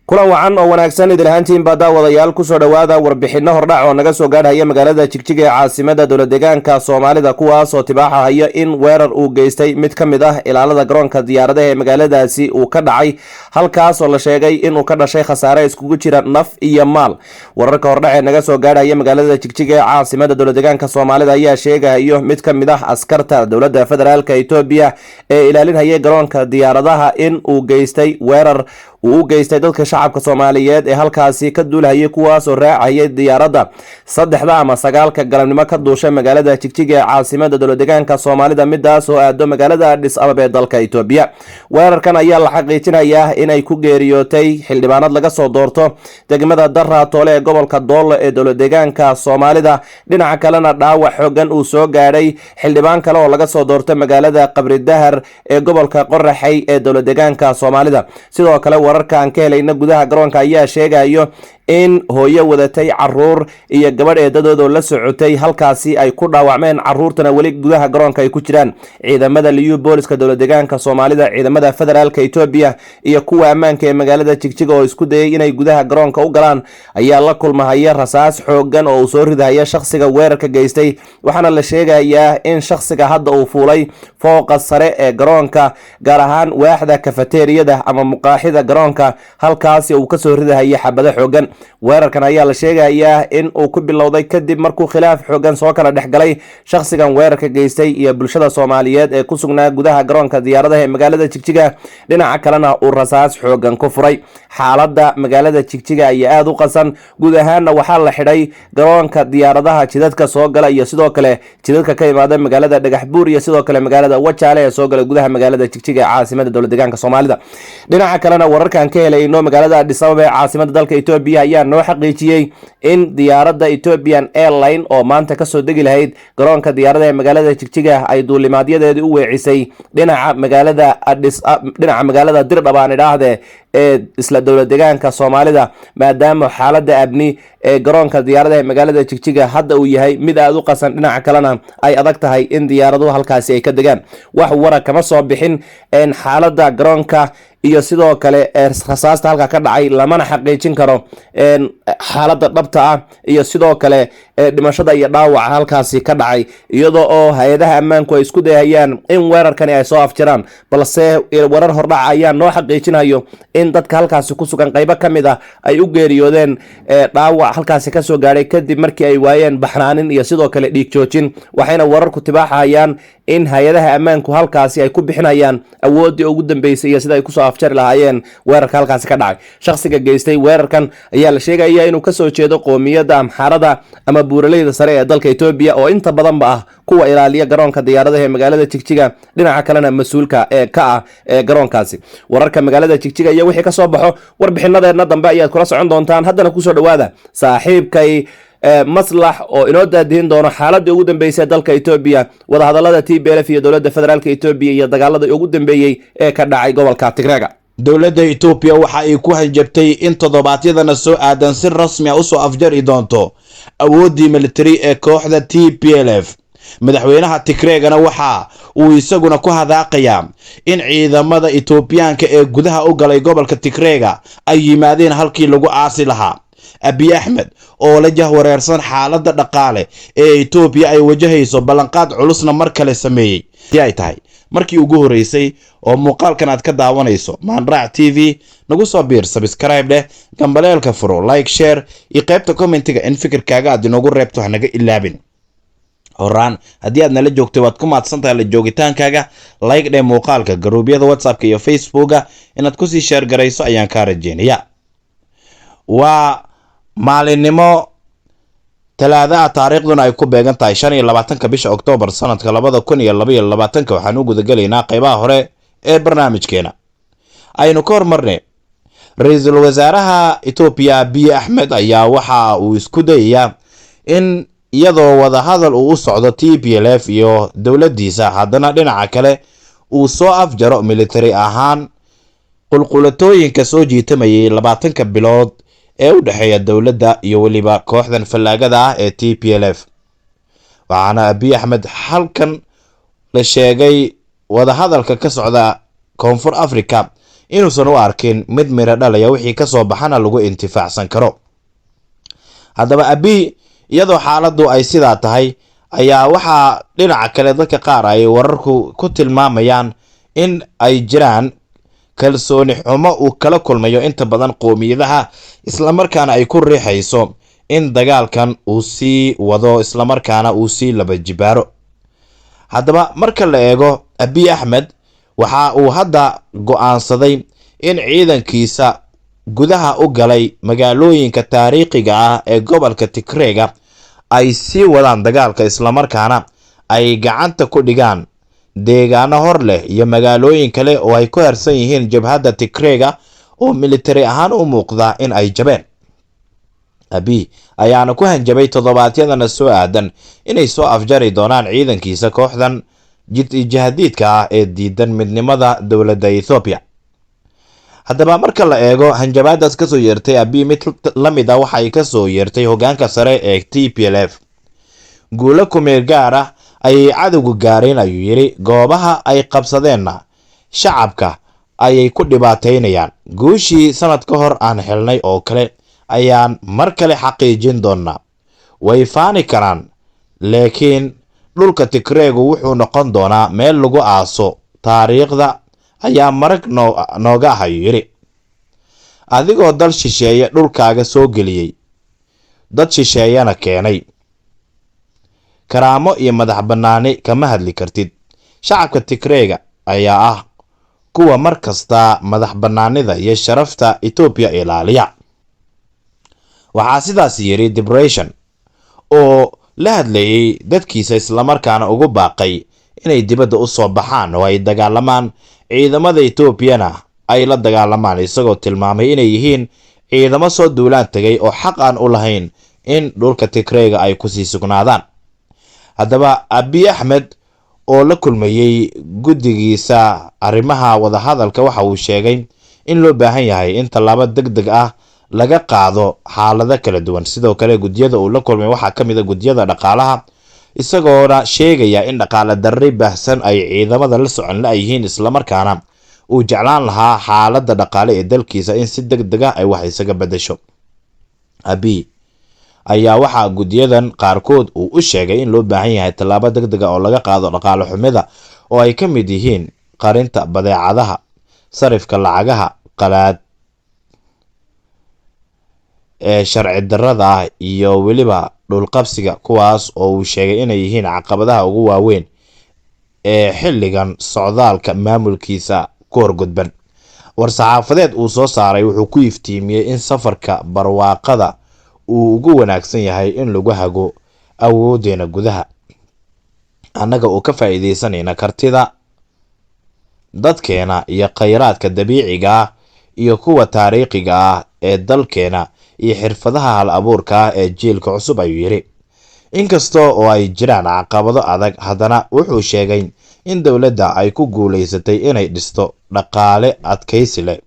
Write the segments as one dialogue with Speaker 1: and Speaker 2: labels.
Speaker 1: Kulan wacan oo wanaagsan idil ahaantiinbaa, daawadayaal. Kusoo dhowaada warbixinno hordhac oo naga soo gaadhaya magaalada Jigjiga ee caasimada dowlad deegaanka Soomaalida, kuwaas oo tibaaxahaya in weerar uu geystay mid ka mid ah ilaalada garoonka diyaaradaha ee magaaladaasi uu ka dhacay halkaas, oo la sheegay inuu ka dhashay khasaare iskugu jira naf iyo maal. Wararka hordhac ee naga soo gaadhaya magaalada Jigjiga ee caasimada dowlad deegaanka Soomaalida ayaa sheegahayo mid ka mid ah askarta dowladda federaalka Etoobiya ee ilaalinhayay garoonka diyaaradaha in uu geystay weerar uu u geystay dadka shacabka Soomaaliyeed ee halkaasi ka duulhayay, kuwaasoo raacayay diyaaradda 3da ama 9ka galabnimo ka duushay magaalada Jigjiga ee caasimada dowlad deegaanka Soomaalida, midaas oo aado magaalada Adhis Ababa ee dalka Etoobiya. Weerarkan ayaa la xaqiijinayaa inay ku geeriyootay xildhibaanad laga soo doorto degmada Daraatoole ee gobolka Doollo ee dowlad deegaanka Soomaalida, dhinaca kalena dhaawac xoogan uu soo gaadhay xildhibaan kale oo laga soo doorto magaalada Qabri Dahar ee gobolka Qoraxay ee dowlad deegaanka Soomaalida. Sidoo kale, wararka aan ka helayna gudaha garoonka ayaa sheegayo in hooyo wadatay caruur iyo gabadh eedadoodoo la socotay halkaasi ay ku dhaawacmeen, caruurtana weli gudaha garoonka ay ku jiraan. Ciidamada Liyu Booliska dowlad deegaanka Soomaalida, ciidamada federaalka Etoobiya iyo kuwa ammaanka ee magaalada Jigjiga oo isku dayay inay gudaha garoonka u galaan ayaa la kulmahaya rasaas xoogan oo uu soo ridahaya shakhsiga weerarka geystay. Waxaana la sheegayaa in shakhsiga hadda uu fuulay fooqa sare ee garoonka, gaar ahaan waaxda kafateeriyada ama muqaaxida garoonka, halkaasi uu kasoo ridahaya xabado xoogan. Weerarkan ayaa la sheegayaa in uu ku bilowday kadib markuu khilaaf xoogan soo kala dhex galay shakhsigan weerarka geystay iyo bulshada Soomaaliyeed ee ku sugnaa gudaha garoonka diyaaradaha ee magaalada Jigjiga, dhinaca kalena uu rasaas xoogan ku furay. Xaaladda magaalada Jigjiga ayaa aada u qasan. Guud ahaanna waxaa la xidhay garoonka diyaaradaha, jidadka soo gala iyo sidoo kale jidadka ka imaada magaalada Dhagaxbuur iyo sidoo kale magaalada Wajaale ee soo gala gudaha magaalada Jigjiga ee caasimada dowlad deegaanka Soomaalida. Dhinaca kalena, wararkan ka helayno magaalada Addis Ababa ee caasimada dalka Etoobiya ayaa noo xaqiijiyey in diyaaradda Ethiopian Airline oo maanta kasoo degi lahayd garoonka diyaaradaha ee magaalada Jigjiga ay duulimaadyadeedii u weecisay dhinaca magaalada Adis, dhinaca magaalada Dirdhab aan idhaahdee, ee isla dowlad deegaanka Soomaalida, maadaama xaaladda abni ee garoonka diyaaradaha ee magaalada Jigjiga hadda uu yahay mid aada u qasan, dhinaca kalena ay adag tahay in diyaaraduhu halkaasi ay ka degaan. Wax wara kama soo bixin xaaladda garoonka iyo sidoo kale rasaasta halka ka dhacay, lamana xaqiijin karo xaaladda dhabta ah iyo sidoo kale dhimashada iyo dhaawaca halkaasi ka dhacay, iyadoo oo hay-adaha ammaanku ay isku dayayaan in weerarkani ay soo afjaraan. Balse warar hordhaca ayaa noo xaqiijinayo in dadka halkaasi ku sugan qaybo ka mid ah ay u geeriyoodeen dhaawac halkaasi kasoo gaadhay kadib markii ay waayeen baxnaanin iyo sidoo kale dhiig joojin. Waxayna wararku tibaaxayaan in hay-adaha ammaanku halkaasi ay ku bixinayaan awooddii ugu dambeysay iyo sida ay kusoo afjari lahaayeen weerarka halkaasi ka dhacay. Shakhsiga geystay weerarkan ayaa la sheegaya inuu kasoo jeedo qoomiyadda Amxaarada ama buuraleyda sare ee dalka Etoobiya, oo inta badanba ah kuwa ilaaliya garoonka diyaaradaha ee magaalada Jigjiga, dhinaca kalena mas-uulka ee ka ah ee garoonkaasi. Wararka magaalada Jigjiga iyo wixii kasoo baxo warbixinadeenna dambe ayaad kula socon doontaan. Haddana kusoo dhowaada saaxiibkay Maslax oo inoo daadihin doono xaaladii ugu dambeysay dalka Etoobiya, wadahadalada TPLF iyo dowladda federaalka Etoobiya iyo dagaaladii ugu dambeeyey ee ka dhacay gobolka Tigreega.
Speaker 2: Dowladda Etoobiya waxa ay ku hanjabtay in toddobaadyadana soo aadan si rasmi ah usoo afjari doonto awooddii militari ee kooxda TPLF. Madaxweynaha Tigreegana waxa uu isaguna ku hadaaqayaa in ciidamada Etoobiyaanka ee gudaha u galay gobolka Tigreega ay yimaadeen halkii lagu aasi lahaa. Abiy Axmed oo la jahwareersan xaaladda dhaqaale ee Etoobiya ay wajahayso, ballanqaad culusna mar kale sameeyey. Ay tahay markii ugu horreysay oo muuqaalkan aad ka daawanayso Maanraac TV, nagu soo biir, subscribe dheh, gambaleelka furo, like, share iyo qaybta commentiga in fikirkaaga aad inoogu reebto hanaga ilaabin. Horaan haddii aad nala joogtay, waad ku mahadsan tahay la joogitaankaaga. Like dheh muuqaalka, garuubyada WhatsAppka iyo Facebooka inaad kusii share garayso ayaan kaa rajeynaya. Waa maalinimo Talaadaha, taariikhduna ay ku beegan tahay 25-ka bisha Oktoobar sanadka 2022-ka. Waxaan u gudagelaynaa qeybaha hore ee barnaamijkeena. Aynu ka hormarnay, ra-iisul wasaaraha Etoobiya Abiy Axmed ayaa waxa uu isku dayayaa in iyadoo wadahadal uu u socdo TPLF iyo dowladdiisa, haddana dhinaca kale uu soo afjaro militari ahaan qulqulatooyinka soo jiitamayay 20-ka bilood ee u dhexeeya dowladda iyo weliba kooxdan fallaagada ah ee TPLF. Waxaana Abiy Axmed halkan la sheegay wadahadalka ka socda Koonfur Africa inuusan u arkin mid miro dhalaya, wixii kasoo baxana lagu intifaacsan karo. Haddaba Abiy, iyadoo xaaladdu ay sidaa tahay, ayaa waxaa dhinaca kale dadka qaar ay wararku ku tilmaamayaan in ay jiraan kalsooni xumo uu kala kulmayo inta badan qowmiyadaha, islamarkaana ay ku riixayso in dagaalkan uu sii wado, islamarkaana uu sii laba jibaaro. Haddaba marka la eego Abiy Axmed, waxa uu hadda go-aansaday in ciidankiisa gudaha u galay magaalooyinka taariikhiga ah ee gobolka Tigreega ay sii wadaan dagaalka, islamarkaana ay gacanta ku dhigaan deegaano hor leh iyo magaalooyin kale oo ay ku harsan yihiin jabhadda Tigreega oo militari ahaan u muuqda in ay jabeen. Abiy ayaana ku hanjabay toddobaadyadana soo aadan inay soo afjari doonaan ciidankiisa kooxdan jihadiidka ah ee diidan midnimada dowladda Ethoobiya. Haddaba marka la eego hanjabaadaas kasoo yeertay Abiy, mid la mid ah waxay kasoo yeertay hogaanka sare ee TPLF. Guulo kumeel gaar ah ayay cadowgu gaareen, ayuu yidhi, goobaha ay qabsadeenna shacabka ayay ku dhibaataynayaan. Guushii sanad ka hor aan helnay oo kale ayaan mar kale xaqiijin doonaa. Way faani karaan, laakiin dhulka Tigreegu wuxuu noqon doonaa meel lagu aaso, taariikhda ayaa marag nooga ah, ayuu yidhi. Adigoo dal shisheeye dhulkaaga soo geliyey, dad shisheeyana keenay, karaamo iyo madax bannaani kama hadli kartid. Shacabka Tigreega ayaa ah kuwa mar kasta madax bannaanida iyo sharafta Etoobiya ilaaliya, waxaa sidaas yidhi Debretsion oo la hadlayay dadkiisa, islamarkaana ugu baaqay inay dibadda u soo baxaan oo ay dagaalamaan, ciidamada Etoobiyana ay la dagaalamaan, isagoo tilmaamay inay yihiin ciidamo soo duulaan tegay oo xaq aan u lahayn in dhulka Tigreega ay kusii sugnaadaan. Haddaba Abiy Axmed oo la kulmayey guddigiisa arrimaha wadahadalka waxa uu sheegay in loo baahan yahay in tallaabo deg deg ah laga qaado xaalado kala duwan. Sidoo kale guddiyada uu la kulmay waxaa ka mid a guddiyada dhaqaalaha, isagoona sheegaya in dhaqaale darri baahsan ay ciidamada la socon la yihiin, islamarkaana uu jeclaan lahaa xaaladda dhaqaale ee dalkiisa in si deg deg ah ay wax isaga beddesho. Abiy ayaa waxaa guddiyadan qaarkood uu u sheegay in loo baahan yahay tallaabo deg deg ah oo laga qaado dhaqaale xumida, oo ay ka mid yihiin qarinta badeecadaha, sarifka lacagaha qalaad ee sharci darrada ah iyo weliba dhulqabsiga, kuwaas oo uu sheegay inay yihiin caqabadaha ugu waaweyn ee xilligan socdaalka maamulkiisa ku horgudban. War-saxaafadeed uu soo saaray wuxuu ku iftiimiyey in safarka barwaaqada uu ugu wanaagsan yahay in lagu hago awoodeena gudaha, annaga oo ka faa'iidaysanayna kartida dadkeena iyo khayraadka dabiiciga ah iyo kuwa taariikhiga ah ee dalkeena iyo xirfadaha hal abuurka ah ee jiilka cusub, ayuu yidhi. Inkasta oo ay jiraan caqabado adag, haddana wuxuu sheegay in dowladda ay ku guulaysatay inay dhisto dhaqaale adkaysi leh,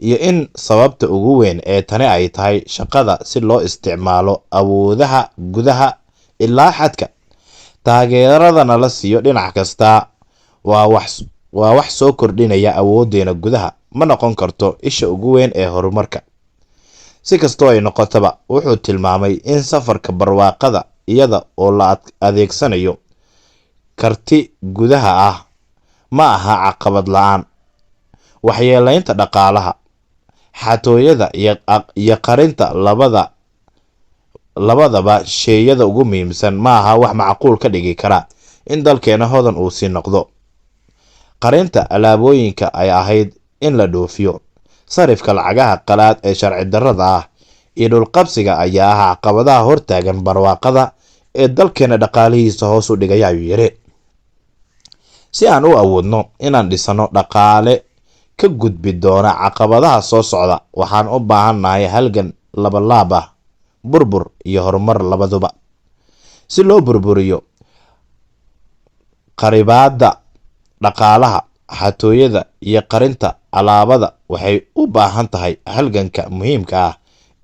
Speaker 2: iyo in sababta ugu weyn ee tani ay tahay shaqada si loo isticmaalo awoodaha gudaha ilaa xadka, taageeradana la siiyo dhinac kasta waa wax soo kordhinaya awooddeena gudaha, ma noqon karto isha ugu weyn ee horumarka. Si kastoo ay noqotaba, wuxuu tilmaamay in safarka barwaaqada iyada oo la adeegsanayo karti gudaha ah ma aha caqabad la-aan. Waxyeeleynta dhaqaalaha, xatooyada iyo qarinta labadaba sheeyada ugu muhiimsan ma aha wax macquul ka dhigi kara in dalkeena hodan uu sii noqdo. Qarinta alaabooyinka ay ahayd in la dhoofiyo, sarifka lacagaha qalaad ee sharci darrada ah iyo dhulqabsiga ayaa ah caqabadaha hortaagan barwaaqada ee dalkeena dhaqaalihiisa hoos u dhigaya, ayuu yidhi. Si aan u awoodno inaan dhisano dhaqaale ka gudbi doona caqabadaha soo socda, waxaan u baahannahay halgan labalaab ah, burbur iyo horumar labaduba. Si loo burburiyo qaribaadda dhaqaalaha, xatooyada iyo qarinta alaabada, waxay u baahan tahay halganka muhiimka ah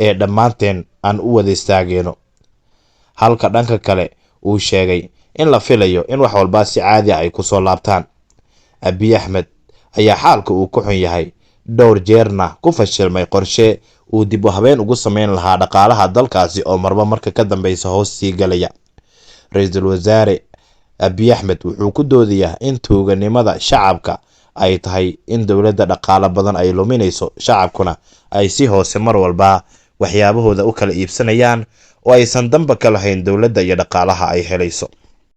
Speaker 2: ee dhammaanteen aan u wada istaageyno. Halka dhanka kale uu sheegay in la filayo in wax walba si caadi ah ay kusoo laabtaan. Abiy Axmed ayaa xaalka uu ku xun yahay Dhowr jeerna ku fashilmay qorshe uu dib u habeen ugu sameyn lahaa dhaqaalaha dalkaasi oo marba marka ka dambeysa hoos sii galaya. Ra-iisul wasaare Abiy Axmed wuxuu ku doodayaa in tuuganimada shacabka ay tahay in dowladda dhaqaalo badan ay luminayso, shacabkuna ay si hoose mar walba waxyaabahooda u kala iibsanayaan oo aysan danba ka lahayn dowladda iyo dhaqaalaha ay helayso.